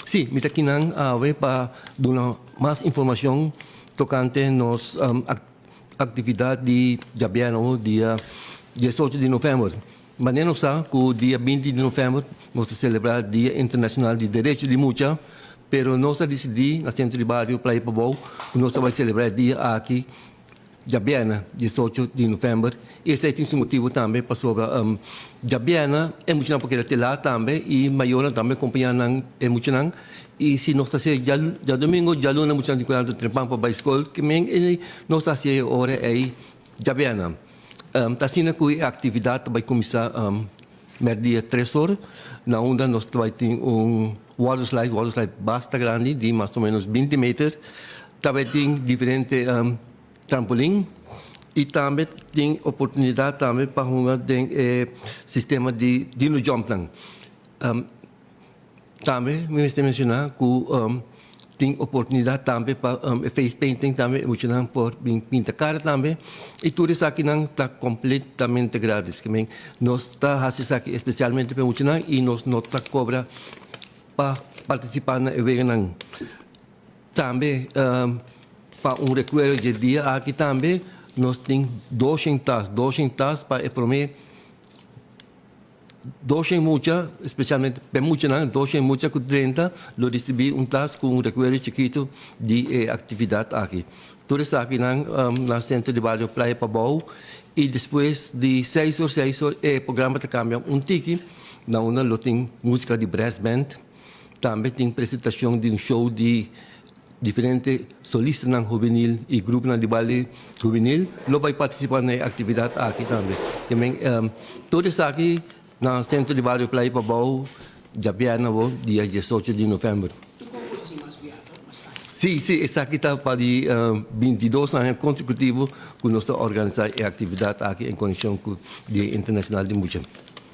Sí, mi ta kinan awe pa duna mas informashon tokante nos aktividat di djabièrnè dia 18 di novèmber. Manera nos sa ku dia 20 di novèmber nos ta selebrá Dia Internashonal di Derecho di Mucha, pero nos a disidí na Sentro di Bario Playa Pabou ku nos ta bai selebrá e dia aki djabièrnè 18 di novèmber i esei tin su motibu tambe pasobra djabièrnè e muchanan por keda te lat tambe i mayornan tambe kompañá nan e muchanan i si nos ta hasié djadumingu djaluna muchanan tin ku lanta trempan pa bai skol ke men nos ta hasié e ora ei djabièrnè. Ta asina ku e aktividat ta bai kuminsá mèrdia 3 or, na unda nos ta bai tin un water slide, water slide basta grandi di mas o menos 20 meter. Ta bai tin diferente trampolin i tambe tin oportunidat tambe pa hunga den e sistema di dino jump nan. Tambe mi mester menshoná ku tin oportunidat tambe pa face painting tambe, muchanan por bin pinta kara tambe i tur esakinan ta kompletamente gratis. Ke men nos ta hasi esaki espesialmente pa e muchanan i nos no ta kobra pa partisipá na e weganan. Tambe pa un rekuerdo di e dia aki tambe nos tin 200 tas, 200 tas pa e promé 200 mucha, espesialmente pa e muchanan, 200 mucha ku 30 lo risibí un tas ku un rekuerdo chikitu di e aktividat aki. Tur esakinan na Sentro di Bario Playa Pabou i despues di 6 or, 6 or e programa ta kambia un tiki, na unda lo tin músika di brass band, tambe tin presentashon di un show di diferente solistanan hubenil i gruponan di baile hubenil lo bai partisipá na e aktividat aki tambe. Ke men tur esaki na Sentro di Bario Playa Pabou djabièrnè awor dia 18 di novèmber. Sí, esaki ta pa di 22 aña konsekutivo ku nos ta organisá e aktividat aki en konekshon ku Dia Internashonal di Mucha.